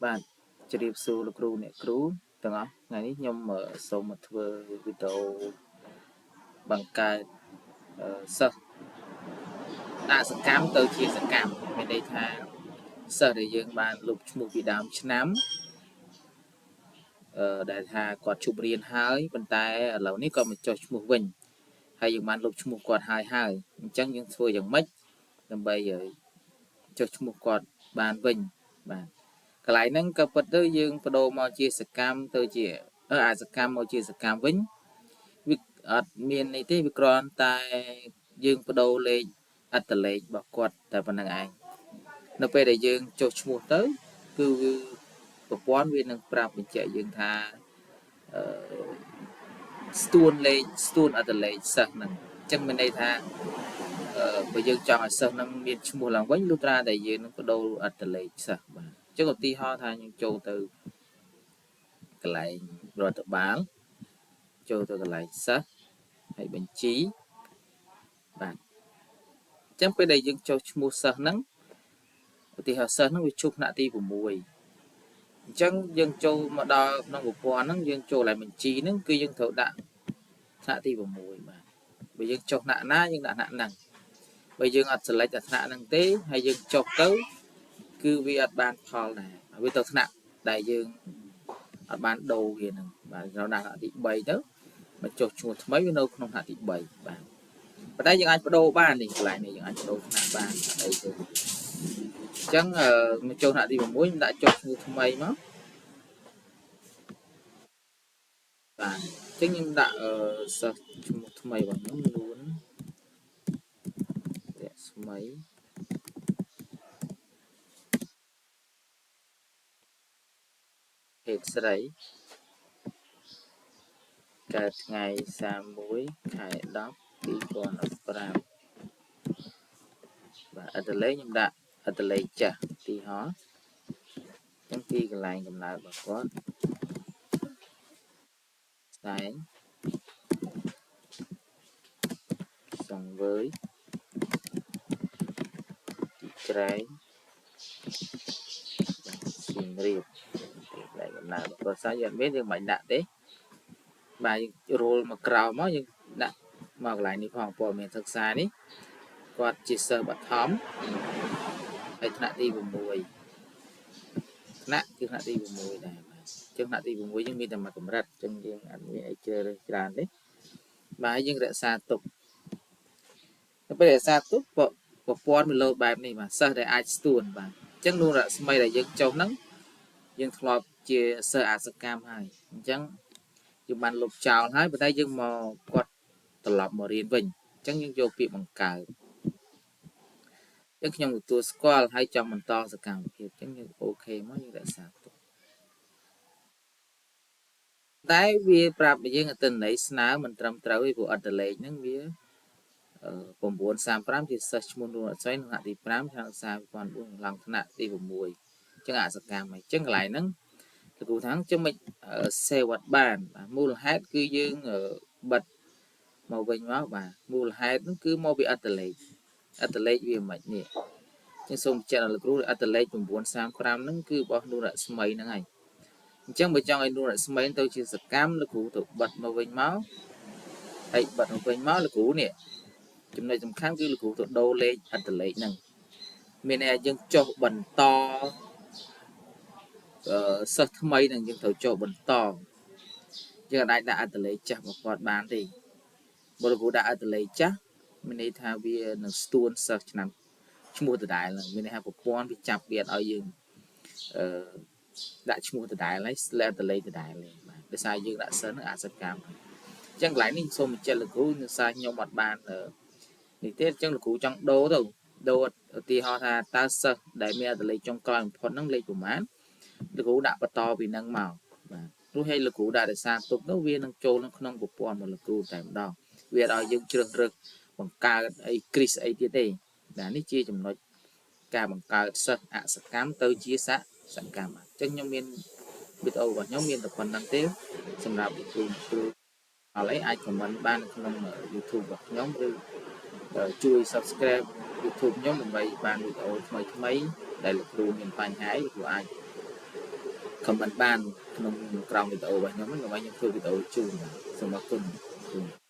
បាទជម្រាបសួរលោកគ្រូអ្នកគ្រូទាំងអស់ថ្ងៃនេះខ្ញុំសូមមកធ្វើវីដេអូបង្កើតសិស្សអសកម្មទៅជាសកម្មមានន័យថាសិស្សដែលយើងបានលុបឈ្មោះពីដើមឆ្នាំដែលថាគាត់ឈប់រៀនហើយប៉ុន្តែឥឡូវនេះគាត់មកចុះឈ្មោះវិញហើយយើងបានលុបឈ្មោះគាត់ហើយអញ្ចឹងយើងធ្វើយ៉ាងម៉េចដើម្បីចុះឈ្មោះគាត់បានវិញបាទកន្លែងហ្នឹងក៏ពិតទៅយើងបដូរមកជាសកម្មទៅជាអសកម្មមកជាសកម្មវិញវាអត់មានអីទេវាគ្រាន់តែយើងបដូរលេខអត្តលេខរបស់គាត់តែប៉ុណ្្នឹងឯងនៅពេលដែលយើងចុះឈ្មោះទៅគឺប្រព័ន្ធវានឹងប្រាប់បញ្ជាក់យើងថាស្ទួនលេខស្ទួនអត្តលេខសិស្សហ្នឹងអញ្ចឹងមានន័យថាបើយើងចង់ឲ្យសិស្សហ្នឹងមានឈ្មោះឡើងវិញលុះត្រាតែយើងនឹងបដូរអត្តលេខសិស្សបាទអញ្ចឹងឧទាហរណ៍ថាយើងចូលទៅកន្លែងរដ្ឋបាលចូលទៅកន្លែងសិស្សហើយបញ្ជីបាទអញ្ចឹងពេលដែលយើងចុះឈ្មោះសិស្សហ្នឹងឧទាហរណ៍សិស្សហ្នឹងវាជួបថ្នាក់ទី6អញ្ចឹងយើងចូលមកដល់ក្នុងប្រព័ន្ធហ្នឹងយើងចូលកន្លែងបញ្ជីហ្នឹងគឺយើងត្រូវដាក់ថ្នាក់ទី6បាទបើយើងចុះថ្នាក់ណាយើងដាក់ថ្នាក់ហ្នឹងបើយើងអត់ select តែថ្នាក់ហ្នឹងទេហើយយើងចុះទៅគឺវាអត់បានផលដែរវាទៅថ្នាក់ដែលយើងអត់បានដូរវាហ្នឹងបាទเราដាក់ថ្នាក់ទី3ទៅមកចុះឈ្មោះថ្មីវានៅក្នុងថ្នាក់ទី3បាទប៉ុន្តែយើងអាចបដូរបាននេះកន្លែងនេះយើងអាចបដូរថ្នាក់បានអីទៅអញ្ចឹងមកចូលថ្នាក់ទី6ខ្ញុំដាក់ចុះឈ្មោះថ្មីមកបាទអញ្ចឹងខ្ញុំដាក់សិស្សឈ្មោះថ្មីរបស់ខ្ញុំនួនរស្មីភេទស្រីកើតថ្ងៃ31ខែ10 2015បាទអត្តលេខខ្ញុំដាក់អត្តលេខចាស់ទីហោអញ្ចឹងទីកន្លែងកំណើតរបស់គាត់ស្ដែងសង្វើយទីក្រែងសៀមរាបទីកន្លែងកំណើតរបស់គាត់សាយើងអត់មានយើងមិនដាក់ទេបាទយើងរោលមកក្រោមមកយើងដាក់មកកន្លែងនេះផងព័ត៌មានសិក្សានេះគាត់ជាសិស្សបឋមហើយថ្នាក់ទី6ថ្នាក់គឺថ្នាក់ទី6ដែរបាទអញ្ចឹងថ្នាក់ទី6យើងមានតែមួយកម្រិតអញ្ចឹងយើងអត់មានអីជ្រើសរើសច្រើនទេបាទយើងរក្សាទុកទៅពេលរក្សាទុកប្រព័ន្ធវាលោតបែបនេះបាទសិស្សដែលអាចស្ទួនបាទអញ្ចឹងនួនរស្មីដែលយើងចុះហ្នឹងយើងធ្លាប់ជាសិស្សអសកម្មហើយអញ្ចឹងយើងបានលុបចោលហើយប៉ុន្តែយើងមកគាត់ត្រឡប់មករៀនវិញអញ្ចឹងយើងយកពាក្យបង្កើតអញ្ចឹងខ្ញុំទទួលស្គាល់ហើយចង់បន្តសកម្មភាពអញ្ចឹងយើងអូខេមកយើងរក្សាទុកតែវាប្រាប់យើងអត្ថន័យស្នើមិនត្រឹមត្រូវទេព្រោះអត្តលេខហ្នឹងវា935ជាសិស្សឈ្មោះនួនអស្មីក្នុងថ្នាក់ទី5ឆ្នាំសិក្សា2004ឡើងថ្នាក់ទី6អញ្ចឹងអសកម្មហើយអញ្ចឹងកន្លែងហ្នឹងលោកគ្រូថាចឹងមិនសេវអត់បានបាទមូលហេតុគឺយើងបិទមកវិញមកបាទមូលហេតុហ្នឹងគឺមកពីអត្តលេខអត្តលេខវាមិននេះចឹងសូមបញ្ជាក់ដល់លោកគ្រូអត្តលេខ935ហ្នឹងគឺរបស់នួនរស្មីហ្នឹងហើយអញ្ចឹងបើចង់ឲ្យនួនរស្មីទៅជាសកម្មលោកគ្រូទៅបិទមកវិញមកហើយបិទមកវិញមកលោកគ្រូនេះចំណុចសំខាន់គឺលោកគ្រូទៅដូរលេខអត្តលេខហ្នឹងមានន័យថាយើងចុះបន្តសិស្សថ្មីនឹងយើងត្រូវចុះបន្តយើងអាចដាក់អត្តលេខចាស់របស់គាត់បានទេបើលោកគ្រូដាក់អត្តលេខចាស់មានន័យថាវានឹងស្ទួនសិស្សឆ្នាំឈ្មោះដដែលហ្នឹងមានន័យថាប្រព័ន្ធវាចាប់វាឲ្យយើងអឺដាក់ឈ្មោះដដែលហើយស្លែអត្តលេខដដែលទេបាទដោយសារយើងដាក់សិស្សនឹងអសកម្មអញ្ចឹងកន្លែងនេះសូមបញ្ជាក់លោកគ្រូដោយសារខ្ញុំអត់បាននេះទេអញ្ចឹងលោកគ្រូចង់ដូរទៅដូរឧទាហរណ៍ថាតើសិស្សដែលមានអត្តលេខចុងក្រោយបំផុតហ្នឹងលេខប្រមាណលោកគ្រូដាក់បន្តពីហ្នឹងមកបាទព្រោះឲ្យលោកគ្រូដាក់រក្សាទុកនោះវានឹងចូលនៅក្នុងប្រព័ន្ធរបស់លោកគ្រូតែម្ដងវាអត់ឲ្យយើងជ្រើសរើសបង្កើតអីគ្រីសអីទៀតទេបាទនេះជាចំណុចការបង្កើតសិស្សអសកម្មទៅជាសកម្មអញ្ចឹងខ្ញុំមានវីដេអូរបស់ខ្ញុំមានតែប៉ុណ្្នឹងទេសម្រាប់លោកគ្រូគ្រូអត់អីអាច comment បាននៅក្នុង YouTube របស់ខ្ញុំឬជួយ Subscribe YouTube ខ្ញុំដើម្បីបានវីដេអូថ្មីៗដែលលោកគ្រូមានបញ្ហាលោកគ្រូអាច comment បានក្នុងក្រោមវីដេអូរបស់ខ្ញុំកុំឲ្យខ្ញុំធ្វើវីដេអូជូនបាទសូមអរគុណ។